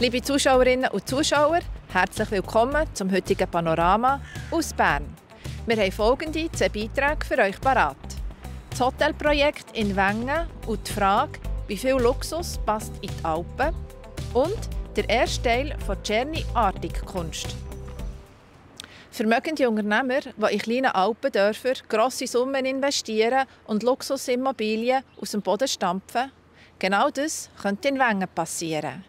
Liebe Zuschauerinnen und Zuschauer, herzlich willkommen zum heutigen Panorama aus Bern. Wir haben folgende 2 Beiträge für euch parat. Das Hotelprojekt in Wengen und die Frage, wie viel Luxus passt in die Alpen, und der erste Teil von Journey Arctic Kunst. Vermögende Unternehmer, die in kleinen Alpendörfern grosse Summen investieren und Luxusimmobilien aus dem Boden stampfen, genau das könnte in Wengen passieren.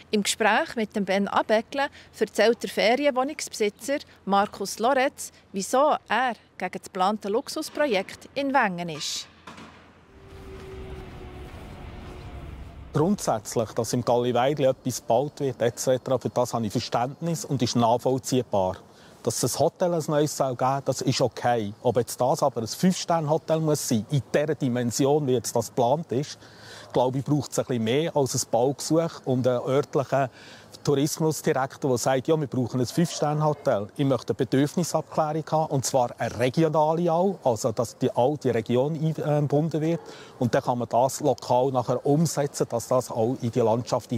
Im Gespräch mit Ben Abeckle erzählt der Ferienwohnungsbesitzer Markus Loretz, wieso er gegen das geplante Luxusprojekt in Wengen ist. Grundsätzlich, dass im Galliweidli etwas gebaut wird, etc., für das habe ich Verständnis und ist nachvollziehbar. Dass es ein Hotel ein neues geben soll, das ist okay. Ob jetzt das aber ein 5-Sterne-Hotel muss sein, in dieser Dimension, wie jetzt das geplant ist, glaube ich, braucht es ein bisschen mehr als ein Baugesuch und einen örtlichen Tourismusdirektor, der sagt, ja, wir brauchen ein 5-Sterne-Hotel. Ich möchte eine Bedürfnisabklärung haben, und zwar eine regionale auch, also dass die alte Region eingebunden wird. Und dann kann man das lokal nachher umsetzen, dass das auch in die Landschaft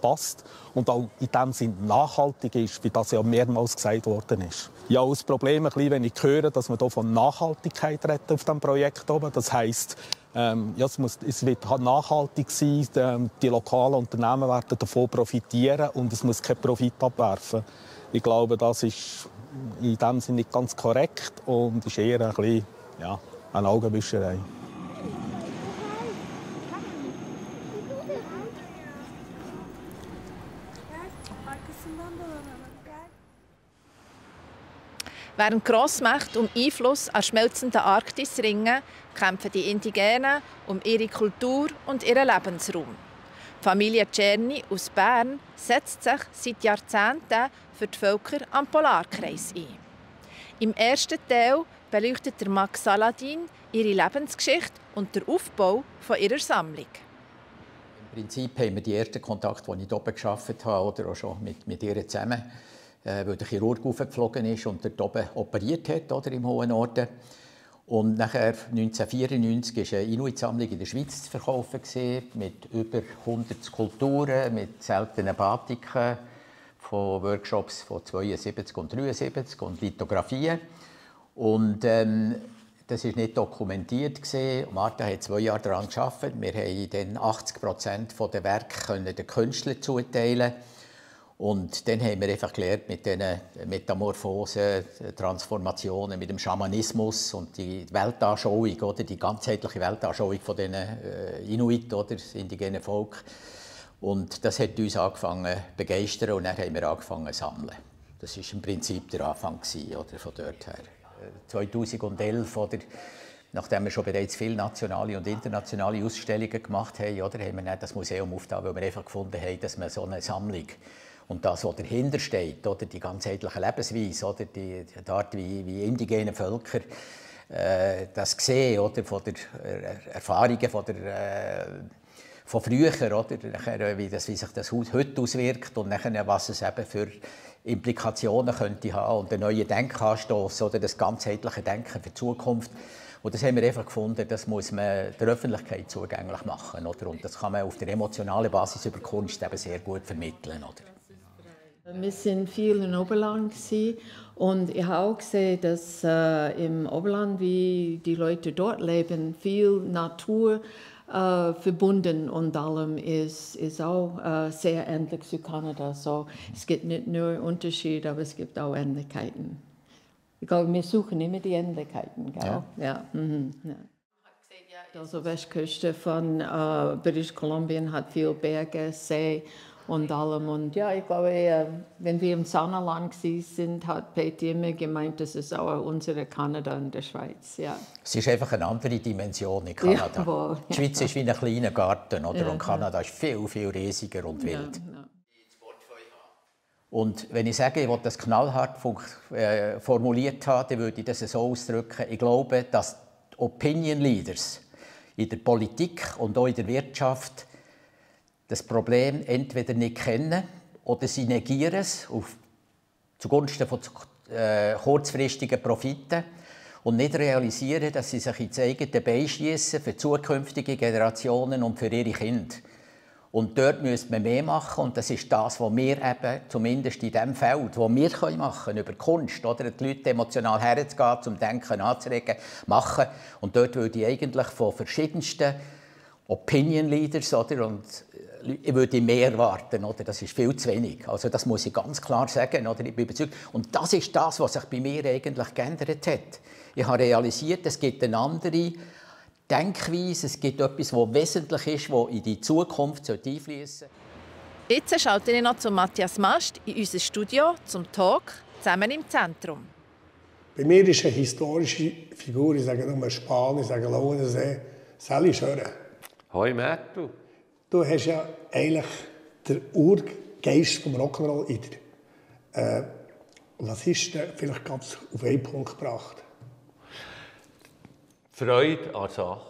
passt und auch in dem Sinne nachhaltig ist, wie das ja mehrmals gesagt worden ist. Ja, das Problem ein bisschen, wenn ich höre, dass man hier von Nachhaltigkeit redet auf diesem Projekt oben. Das heisst, ja, es wird nachhaltig sein, die lokalen Unternehmen werden davon profitieren und es muss keinen Profit abwerfen. Ich glaube, das ist in dem Sinne nicht ganz korrekt und ist eher ein bisschen, ja, eine Augenwischerei. Während Grossmächte um Einfluss an der schmelzenden Arktis ringen, kämpfen die Indigenen um ihre Kultur und ihren Lebensraum. Die Familie Czerny aus Bern setzt sich seit Jahrzehnten für die Völker am Polarkreis ein. Im ersten Teil beleuchtet der Max Saladin ihre Lebensgeschichte und den Aufbau von ihrer Sammlung. Im Prinzip haben wir die ersten Kontakte, die ich hier oben gearbeitet habe, oder auch schon mit ihr zusammen, weil der Chirurg aufgeflogen ist und dort oben operiert hat, oder, im hohen Norden. Und nachher 1994 war eine Inuit-Sammlung in der Schweiz zu verkaufen, mit über 100 Skulpturen, mit seltenen Batiken, von Workshops von 72 und 73 und Lithografien. Und das war nicht dokumentiert. Martha hat 2 Jahre daran gearbeitet. Wir konnten dann 80% der Werke den Künstlern zuteilen. Und dann haben wir einfach gelernt mit diesen Metamorphosen, Transformationen, mit dem Schamanismus und die Weltanschauung, oder, die ganzheitliche Weltanschauung von diesen Inuit, oder, das indigene Volk. Und das hat uns angefangen zu begeistern und dann haben wir angefangen zu sammeln. Das war im Prinzip der Anfang, oder, von dort her. 2011, oder, nachdem wir schon bereits viele nationale und internationale Ausstellungen gemacht haben, oder, haben wir dann das Museum aufgetan, weil wir einfach gefunden haben, dass man so eine Sammlung und das, was dahinter steht, oder, die ganzheitliche Lebensweise, oder, die Art, wie indigene Völker das sehen, oder, von der Erfahrungen von früher, oder, nachher, wie sich das heute auswirkt und nachher, was es eben für Implikationen könnte haben und einen neuen Denkanstoss, oder das ganzheitliche Denken für die Zukunft. Und das haben wir einfach gefunden, das muss man der Öffentlichkeit zugänglich machen, oder? Und das kann man auf der emotionalen Basis über Kunst eben sehr gut vermitteln, oder? Wir sind viel im Oberland und ich habe auch gesehen, dass im Oberland, wie die Leute dort leben, viel Natur verbunden und allem ist auch sehr ähnlich zu Kanada. So, es gibt nicht nur Unterschiede, aber es gibt auch Ähnlichkeiten. Ich glaube, wir suchen immer die Ähnlichkeiten, gell? Ja. Ja. Mhm. Ja. Also Westküste von British Columbia hat viel Berge, See und allem. Und ja, ich glaube, wenn wir im Saunaland sind, hat Peter immer gemeint, das ist auch unsere Kanada in der Schweiz. Ja. Es ist einfach eine andere Dimension in Kanada. Ja, wohl, ja. Die Schweiz ist wie ein kleiner Garten, oder? Ja, und Kanada ist viel, viel riesiger und wild. Ja, ja. Und wenn ich sage, ich will das knallhart formuliert haben, dann würde ich das so ausdrücken. Ich glaube, dass die Opinion Leaders in der Politik und auch in der Wirtschaft das Problem entweder nicht kennen oder sie negieren es zugunsten von kurzfristigen Profiten und nicht realisieren, dass sie sich ins eigene Bein schiessen für zukünftige Generationen und für ihre Kinder. Und dort müsste man mehr machen. Und das ist das, was wir eben, zumindest in diesem Feld, was wir machen können, über Kunst, oder? Die Leute emotional herzugehen, zum Denken anzuregen, machen. Und dort würde ich eigentlich von verschiedensten Opinion Leaders, oder? Und ich würde mehr erwarten, oder? Das ist viel zu wenig. Also das muss ich ganz klar sagen, oder? Ich bin überzeugt. Und das ist das, was sich bei mir eigentlich geändert hat. Ich habe realisiert, es gibt eine andere Denkweise, es gibt etwas, das wesentlich ist, das in die Zukunft einfließen sollte. Jetzt schalte ich noch zu Matthias Mast in unser Studio zum Talk «Zusammen im Zentrum». Bei mir ist eine historische Figur, ich sage nur Span, ich sage Lauensee, Sally Schöre. Hoi Mertu. Du hast ja eigentlich den Urgeist vom Rock'n'Roll in dir. Was ist denn vielleicht ganz auf einen Punkt gebracht? Freude an Sache.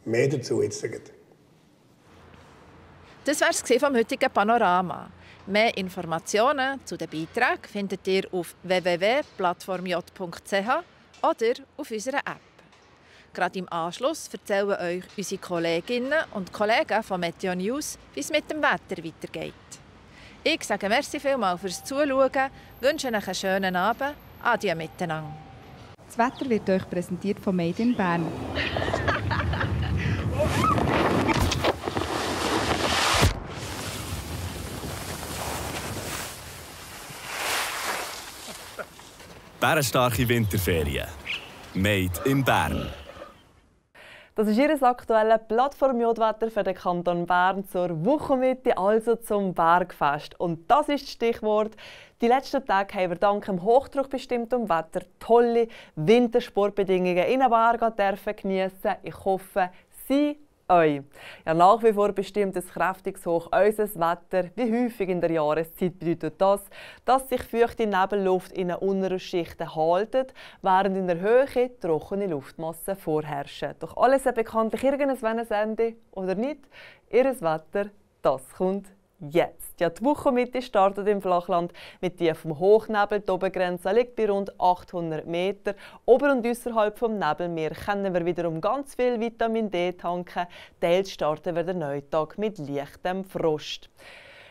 Mehr dazu jetzt. Das war es vom heutigen Panorama. Mehr Informationen zu den Beiträgen findet ihr auf www.plattformj.ch oder auf unserer App. Gerade im Anschluss erzählen euch unsere Kolleginnen und Kollegen von Meteo News, wie es mit dem Wetter weitergeht. Ich sage merci vielmals fürs Zuschauen, wünsche euch einen schönen Abend. Adieu miteinander. Das Wetter wird euch präsentiert von Made in Bern. Bärenstarke Winterferien. Made in Bern. Das ist Ihr aktuelles Plattform-Jodwetter für den Kanton Bern zur Wochenmitte, also zum Bergfest. Und das ist das Stichwort. Die letzten Tage haben wir dank dem hochdruckbestimmten Wetter tolle Wintersportbedingungen in den Bergen geniessen. Ich hoffe, Sie euch. Ja, nach wie vor bestimmt ein kräftiges Hoch unser Wetter. Wie häufig in der Jahreszeit bedeutet das, dass sich feuchte Nebelluft in den unteren Schichten haltet, während in der Höhe trockene Luftmassen vorherrschen. Doch alles hat bekanntlich irgendein Ende oder nicht. Ihr Wetter, das kommt jetzt. Ja, die Wochenmitte startet im Flachland mit tiefem Hochnebel. Die Obergrenze liegt bei rund 800 Meter. Ober- und außerhalb vom Nebelmeer können wir wiederum ganz viel Vitamin D tanken. Teils starten wir den neuen Tag mit leichtem Frost.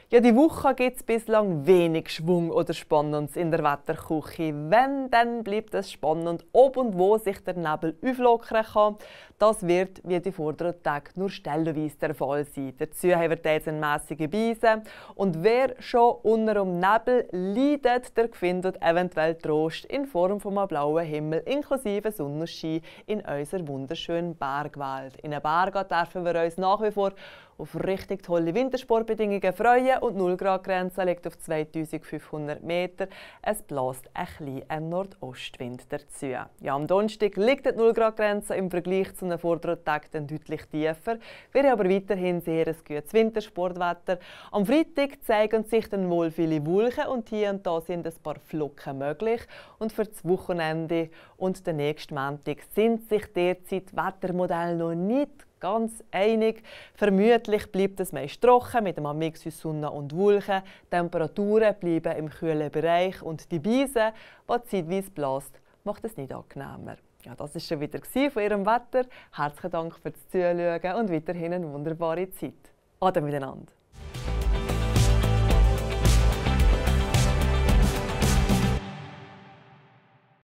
Ja, die Woche gibt es bislang wenig Schwung oder Spannendes in der Wetterküche. Wenn, dann bleibt es spannend, ob und wo sich der Nebel auflockern kann. Das wird wie die vorderen Tage nur stellenweise der Fall sein. Dazu haben wir teils eine mässige Beise. Und wer schon unter dem Nebel leidet, der findet eventuell Trost in Form von einem blauen Himmel inklusive Sonnenschein in unserer wunderschönen Bergwelt. In den Bergen dürfen wir uns nach wie vor auf richtig tolle Wintersportbedingungen freuen und die 0-Grad-Grenze liegt auf 2500 Meter. Es bläst ein Nordostwind dazu. Ja, am Donnerstag liegt die 0-Grad-Grenze im Vergleich zu den vorderen Tagen deutlich tiefer. Wir haben aber weiterhin sehr ein gutes Wintersportwetter. Am Freitag zeigen sich dann wohl viele Wolken und hier und da sind ein paar Flocken möglich. Und für das Wochenende und den nächsten Montag sind sich derzeit Wettermodelle noch nicht ganz einig. Vermutlich bleibt es meist trocken mit einem Mix aus Sonne und Wolken. Die Temperaturen bleiben im kühlen Bereich und die Beise, die zeitweise bläst, macht es nicht angenehmer. Ja, das war schon wieder von Ihrem Wetter. Herzlichen Dank fürs Zuschauen und weiterhin eine wunderbare Zeit. Ade miteinander.